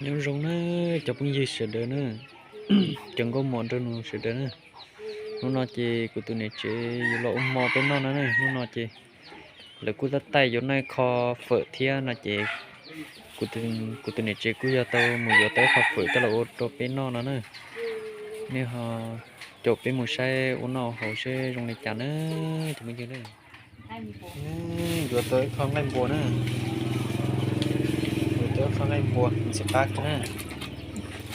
Nyob zoo na cov phooj ywg sawv daws na, cov nkauj mos nraug nus sawv daws na. Hnub no ces kuv tus niam tsev yuav los ua hmo peb noj no na. Hnub no ces lawv kuj tab taij yuav noj ib qho fawm thiab no ces kuv tus niam tsev kuj yog tau mus yuav tau ib qho fawm coj los ua rau peb noj no na. Nej ho caum peb mus saib ua noj haus seb zoo li cas na cov phooj ywg na. Yuav tau ib qho nqaij npua na, yuav tau ib qho nqaij npua ntxim qab kawg na,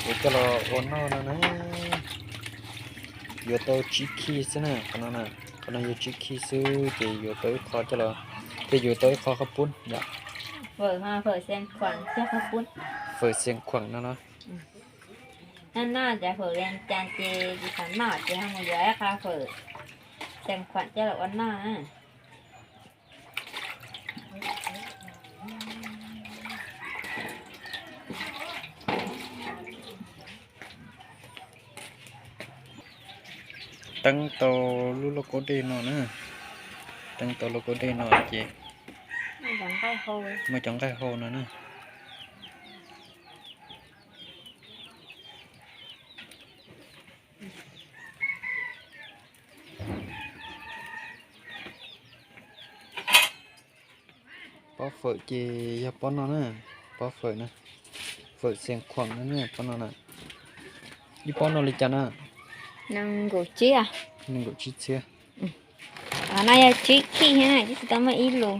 yuav coj los ua noj no na. Yuav tau tsib khij xwb na, qhov no na, qhov no yuav tsib khij xwb ces yuav tau ib qho coj los, thiaj yuav tau ib qho qhaub poob yom. Fawm xeev khuam no los. Noj cov fawm li cas ces tsis xav noj ces ho mus yuav ib qho fawm xeev khuam coj los ua noj. Teeb tau lub lauj kaub dej no na, teeb tau lauj kaub dej no ces muaj cov nqaij hau no na. Pob fawm ces yog pob no na, pob fawm na, fawm xeev khuam no na, pob no na. Ib pob no li cas na? Nees nkaum tsib, nees nkaum tsib txhiab. No yog tsib khij thiab na, twb tsis tau muaj ib lus.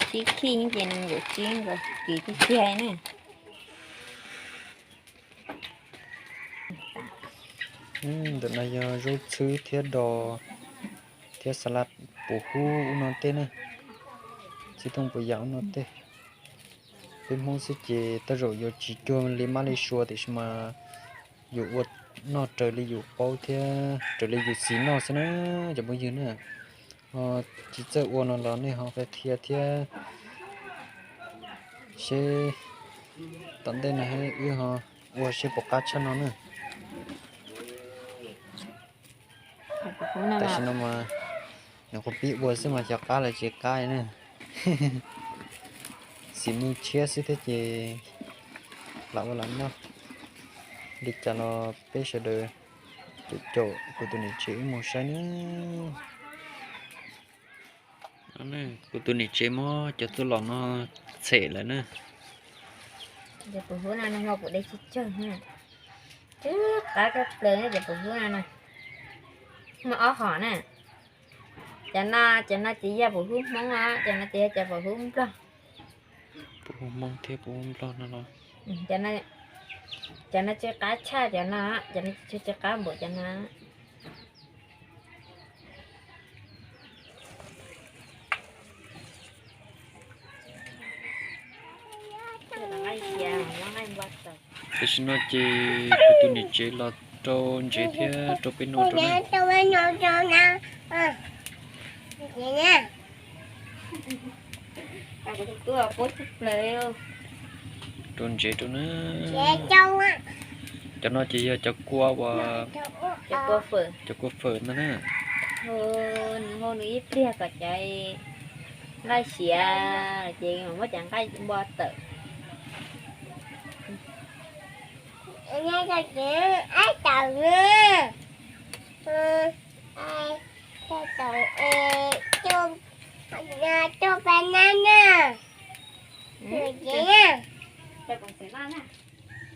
Tsib khij ces nees nkaum tsib nkaus, kim tiag tiag na. Ntawm no yog zaub txhwb thiab dos thiab xa las puas huab ub no tej na, txhwb tooj puas yam ub no tej. Peb Hmoob xwb ces tej zaum yuav tsis cuag li mab li sua tiam sis mas yus ua noj raws li yus paub thiab raws li yus xis noj xwb na cov phooj ywg na. Ho tsis txawj ua no los nej ho qhia qhia thiab seb tom ntej no wb ho ua seb puas qab tshaj no na. Tam sim no mas nyuam qhuav pib ua xwb mas xyov qab los tsis qab na. Xim neej tshiab xwb thiab ces lam ua lam noj. Li cas los peb sawv daws caum caum kuv tus niam tsev wb mus saib na. Kuv tus niam tsev muab cov txuj lom no txhem lawm na. Cov puas huab no neeg ua puas deb tsawg tsawg na. Twb qab kawg plaws na cov puas huab no na. Muaj ob hom na. Cov no, cov no ces yog puas huab Hmoob os, cov no ces yog cov puas huab Nplog. Puas huab Hmoob thiab puas huab Nplog no los. Cov no tsw qab tshaj cov no, cov no tsw qab npaum cov no. Tam sim no ces kuv tus niam tsev los rau ntsev thiab rau peb noj rau na. Rau ntsev rau na. Cov no ces yog cov kua uas, cov kua fawm ntag na. Nws hau nws ib pliag kom cov nqaij siav ces muab cov nqaij npua tawm.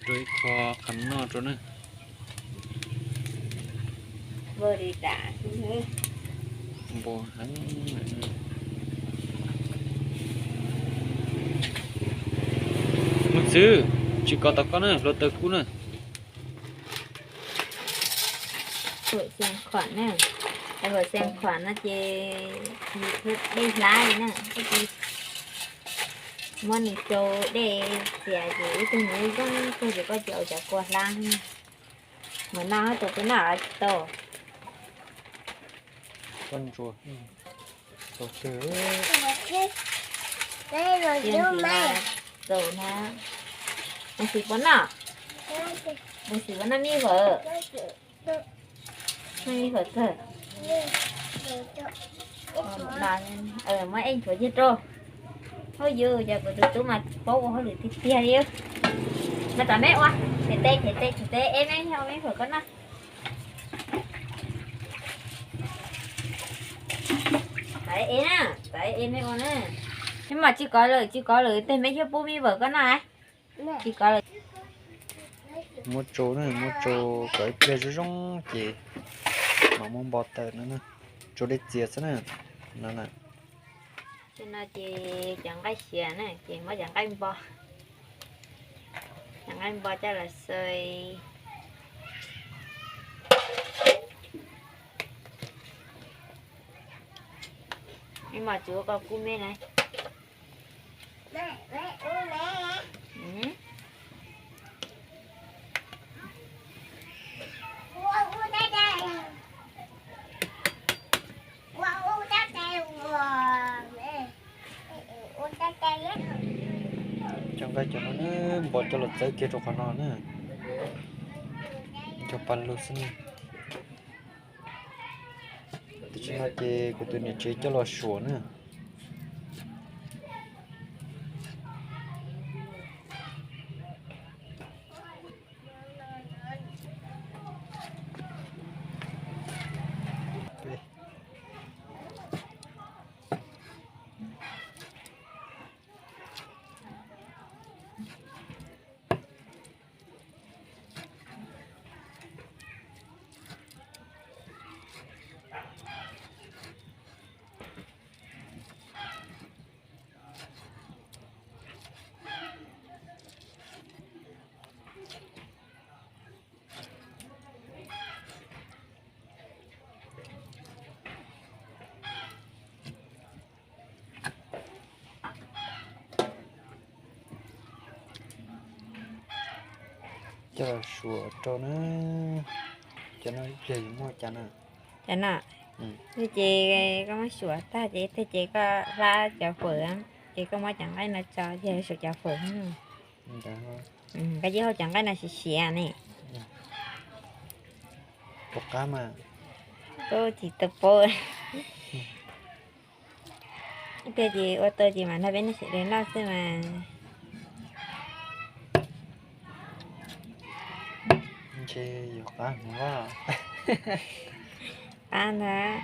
Rau ib qho qhov noj rau na. Npau heev. Mus txwv, tsis kos tau koj na, hluav taws kub na. Fawm xeev khuam na, fawm xeev khuam no ces nws thiab dej hlab li na, muab nws rau dej txias ces ib tug nws zoo kawg ces koj cia ua cov kua hlab. Mas noj tus peb noj tsis tau. Koj ntsuas tau kawg. Txaus na. Mus xis puas noj? Mus xis puas noj mij fawm? Noj mij fawm kawg. Muab ej nthuav cig rau. Hauj yus, cov kuv tus tub mas paub ua hauj lwm tiag tiag li. Mas tam meb ua, them tes them tes them tes es meb ua meb fawm koj noj. Tam es na, tam es meb ua na. Meb mas tsis kov lawm tsis kov lawm tej meb thiaj pub meb fawm koj noj. Tsis kov lawm. Muab tsau na, muab tsau kom ib pliag zoo zoo ces mam muab npo tawm no na. Tsau dej txias xwb na. No na. Ces no ces cov nqaij siav na ces muab cov nqaij npo, cov nqaij npo coj los xaws. Meb mas tsis ua koj kub meb na. Cov nqaij cov no npog coj los txawb kiag rau qhov no na. Cov pa lug xwb na. Tam sim no ces kuv tus niam tsev coj los suam na. Coj los suav rau na. Cov no ib pliag yuav muaj cas na. Cov no, ces koj muab suav tag ces tag ces koj hlab cov fawm, ces koj muab cov nqaij no tso ces suav cov fawm. Koj cia hau cov nqaij no siav siav ne. Rau qab mas. Koj tsis tau paub. Ib pliag ces ua tau ces mam nrog peb noj xwb mas. Ntshe yuav qab heev. Qab ntag.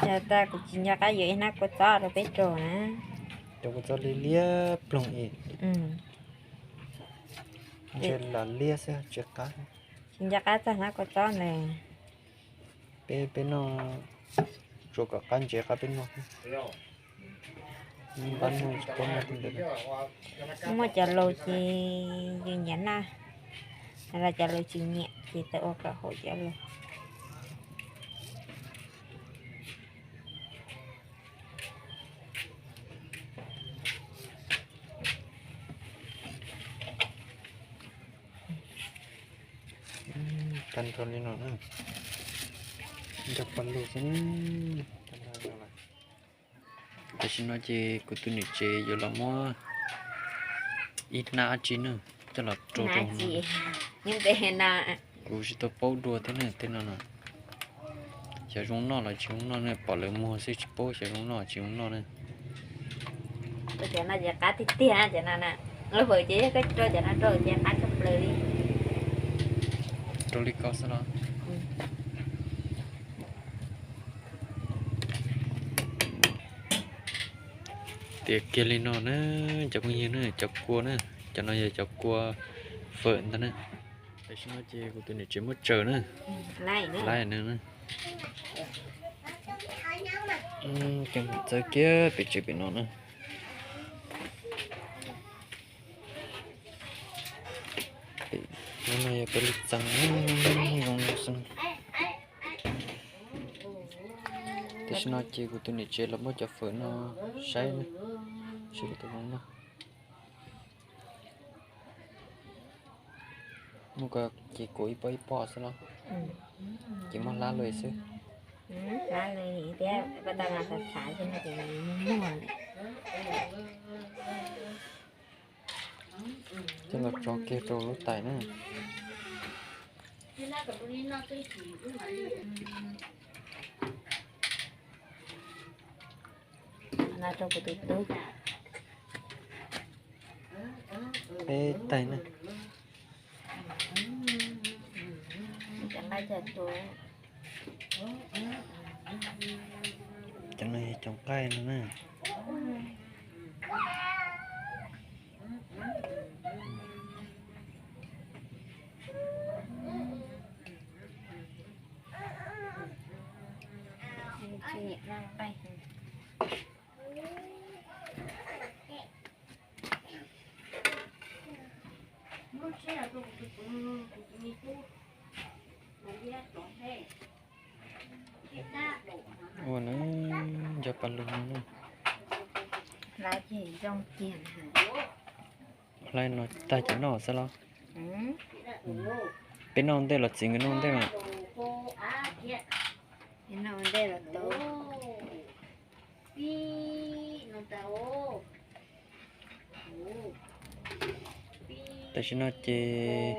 Yog tas kuv tsis nco qab yuav ib hnab kua txob rau peb rau na. Cov kua txob liab liab ploog ib. Ntshe los liab xwb tsis qab. Tsis nco qab txog hnab kua txob ntawd. Peb, peb noj, tsuas kom qab ntsev qab peb noj. Npab noj tsis paub noj tej ntawd. Muaj cov laus ces yus nyiam noj, los cov laus tsis nyiam ces tau ua kom haum cov laus. Cov nrog li no na, nrog paj lug xwb. Tam sim no ces kuv tus niam tsev yuav los muab ib hnab dab tsi na coj los rau rau no. Kuv tsis tau paub dua thiab na tej no na. Xyov zoo noj los tsis zoo noj ne, pom lawv muag xwb tsis paub xyov zoo noj tsis zoo noj ne. Cov no ces qab tiag tiag cov no na. Lub hawm ces yog koj rau cov no rau ces qab tshaj plaws li. Rau li ko xwb los. Tiav kiag li no na, cov phooj ywg na, cov kua na, cov no yog cov kua fawm ntag na. Tam sim no ces kuv tus niam tsev muab tsaws na, laib na. Ces mus txawb kiag pem tsev pem no na. Lub No yog peb lub txee zoo no xwb. Tam sim no ces kuv tus niam tsev los muab cov fawm no saib na, saib kuv tus zoo no. Muab ko ces kuv ib pob ib pob xwb los, ces muab hlab luaj xwb. Coj los tso kiag rau lub tais na. Peb tais na. Cov no yog cov nqaij no na. Ua na, nco pa lug no na. Hlais no tag ces noj xwb los? Peb noj ntej los txiv nkawd noj ntej mas? Tam sim no ces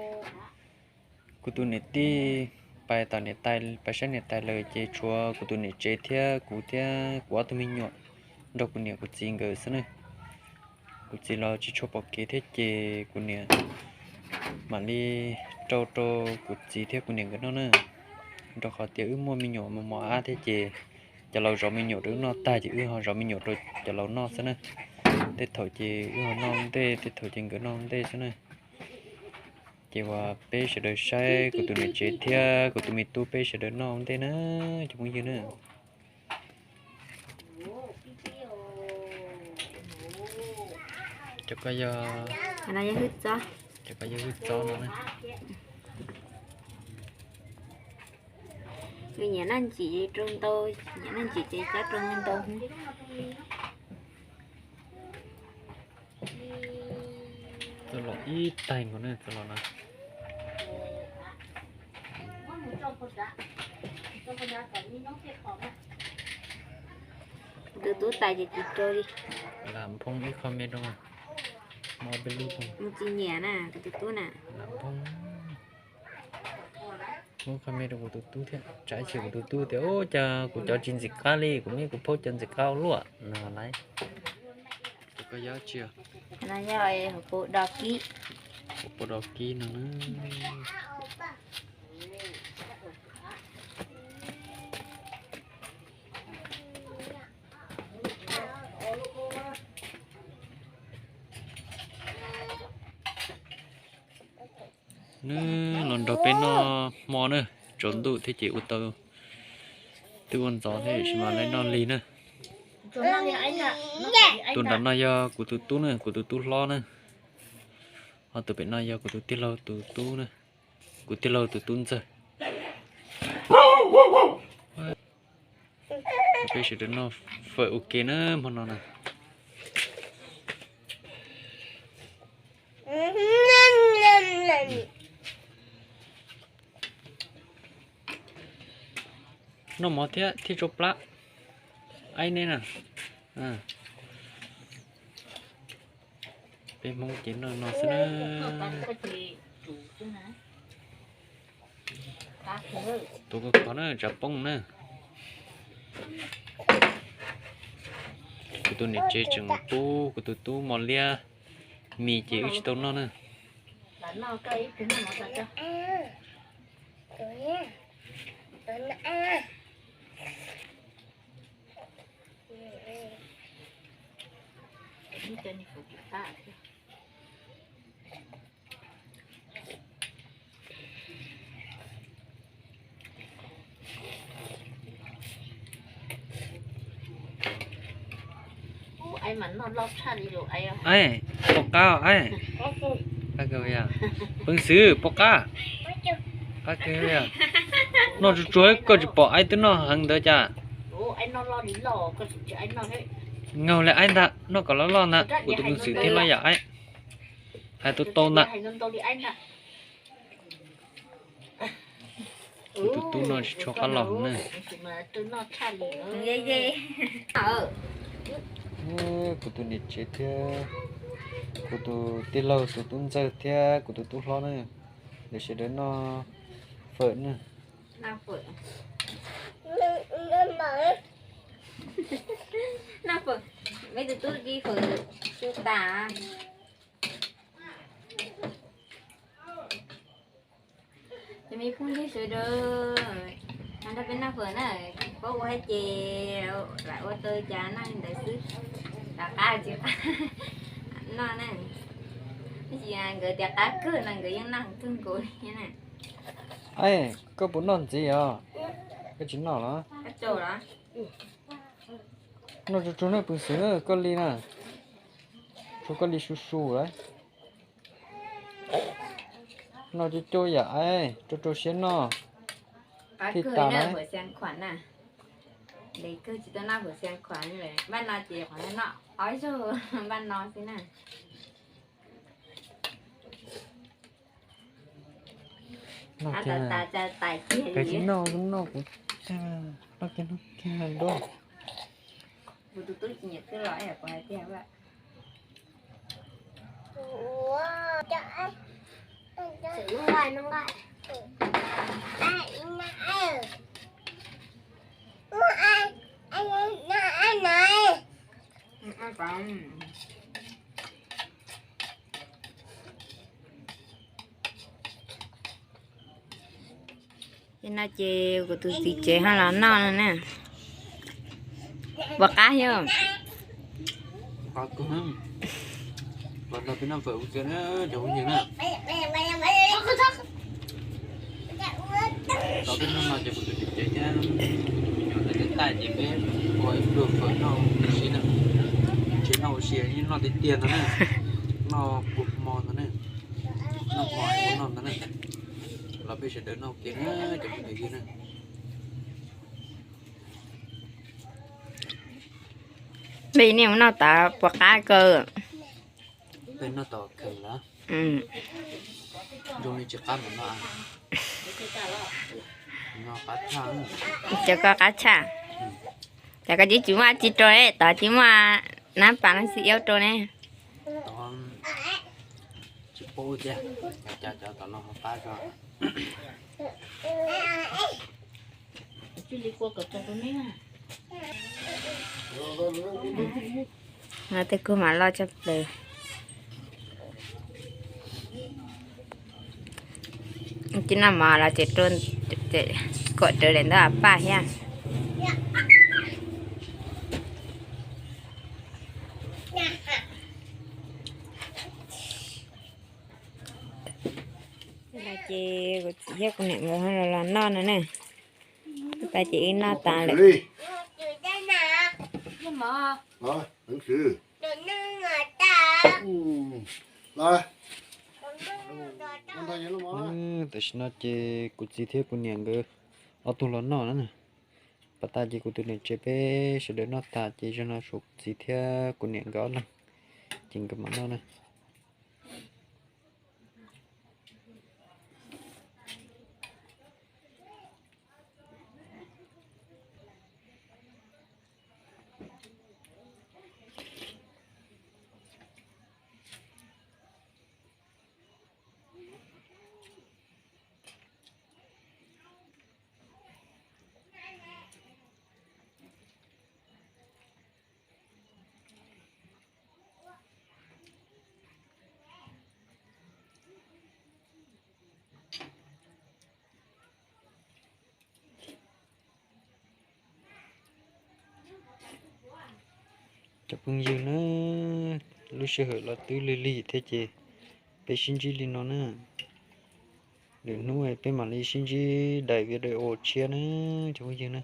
kuv tus niam tij pais tom niam tais, pais saib niam tais lawm ces tshuav kuv tus niam tsev thiab kuv thiab kuv ob tug me nyuam nrog kuv niam kuv txiv nkawd xwb na. Kuv txiv los tsis tshua pom kev thiab ces kuv niam mam li rau rau kuv txiv thiab kuv niam nkawd noj na. Rau qhov tias wb muaj me nyuam mos mos ab thiab ces cov laus zov me nyuam rau wb noj tag ces wb ho zov me nyuam rau cov laus noj xwb na. Tej thaum ces wb ho noj ntej, tej thaum ces nkawd noj ntej xwb na. Ces uas peb sawv daws saib kuv tus niam tsev thiab kuv tus me tub peb sawv daws noj ntej na, cov phooj ywg na. Cov ko yog, cov ko yog hwj txob no na. Nyiam noj ntsim rau ntau, nyiam noj ntsim ces cov rau ntau ntau. Txawj los ib taig nkaus na, txawj los na. Kuv tus tub tais ces tsis rau li. Lam phoo ib qho me rau, mus peb lub, mus tsis nyiam na, kuv tus tub na. Lam phoo ib qho me rau kuv tus tub thiab, tsam ib chim kuv tus tub tias, Ub, cas kuv cov tsis ntxim qab li, kuv me kuv phauj cov ntxim qab ua luaj no lauj. Ko yog tsi? Hauv paus do kib, hauv paus do kib no na. Nws los nrog peb noj hmo na, tsaus ntuj thiab ces ua tau, twb ua ntxov thiab sis mas lawv noj lig na. Tus nram no yog kuv tus tub na, kuv tus tub hlob na. Ho tus pem no yog kuv tus tij laug tus tub na, kuv tij laug tus tub ntxawg. Peb sawv daws noj fawm ua ke na hmo no na. Noj mov thiab thiaj tsau plab. Aib neb na. Peb Hmoob ces noj no xwb na. Tus ko khov na, tsav poob na. Kuv tus niam tsev tseem pub kuv tus tub mos liab mis ces wb tsis tau noj na. Aib, pom qab aib. Peev xwm, puas qab? Qab kawg li. Noj tsuag tsuag, koj tsis pom aib twb noj heev ntawd cas? Ngaug li aib ntag, noj kom loj loj ntag kuv tus peev xwm thiaj loj yam aib. Hais tau tau ntag. Kuv tus tub no tsis tshua qab los na. Kuv tus niam tsev thiab kuv tus tij laug tus tub ntxawg thiab kuv tus tub hlob na, lawv sawv daws noj fawm na. Noj fawm, me tus tub ris fawm tu tas. Cov me phooj ywg sawv daws, nrog peb noj fawm na, paub ua hais ces lam ua tau cas noj li ntawd xwb, lawv qab tsis qab noj na. Tab sis nkawd tias qab kawg no nkawd yeej noj kawg nkaus li na. Aib, koj puas noj ntxiv os? Koj tsis noj los? Noj tsuag tsuag na peev xwm, koj li na, tsuag koj li su su lawm. Noj coob coob yam aib, rau rau siab noj. Thij tas na. Npaj no ces qhov noj ob zaug npaj no xwb na. Noj kiag, kav tsij noj, noj kuv, noj kiag noj kiag nrab. Ces no ces kuv tus txiv tsev ho los noj no na. Puas qab thiab? Qab kawg. Los nrog peb noj fawm ua ke na cov phooj ywg na. Tom peb noj no ces kuv tus txiv tsev thiab kuv tus me nyuam lawv cov tais ces peb ua ib pluag fawm noj ua si na. Tsis noj ua si, noj tiag tiag ntag na. Noj kua hmo ntag na. Noj hmo ua noj ntag na. Los peb sawv daws noj ua ke na cov phooj ywg na. Peb niaj mus noj tas puas qab kawg. Peb noj tas kheev lawm. Zoo li tsis qab mus noj. Cov koj qab tshaj. Cas koj tsis muaj tsi rau ne, tod tsis muaj nab pas no xwb iab rau ne. Tsis paub tiag, cas cov tom no ho qab tso. Tej kua mam loj tshaj plaws. Tsis noj mov los ces rau kom rawv daim ntaub av paj thiab. Ces kuv txiv thiab kuv niam nkawd ho los noj no na. Tas ces wb noj tas lawm. Tam sim no ces kuv txiv thiab kuv niam nkawd ob tug los noj na. Pas tas ces kuv tus niam tsev peb sawv daws noj tas ces zaum no tshuav kuv txiv thiab kuv niam nkawd ob leeg, ces nkawd mam noj na. Cov phooj ywg na, lub sij hawm los twb lig lig thiab ces peb sib ntsib li no na. Lwm hnub peb mam li sib ntsib daim video tshiab na cov phooj ywg na.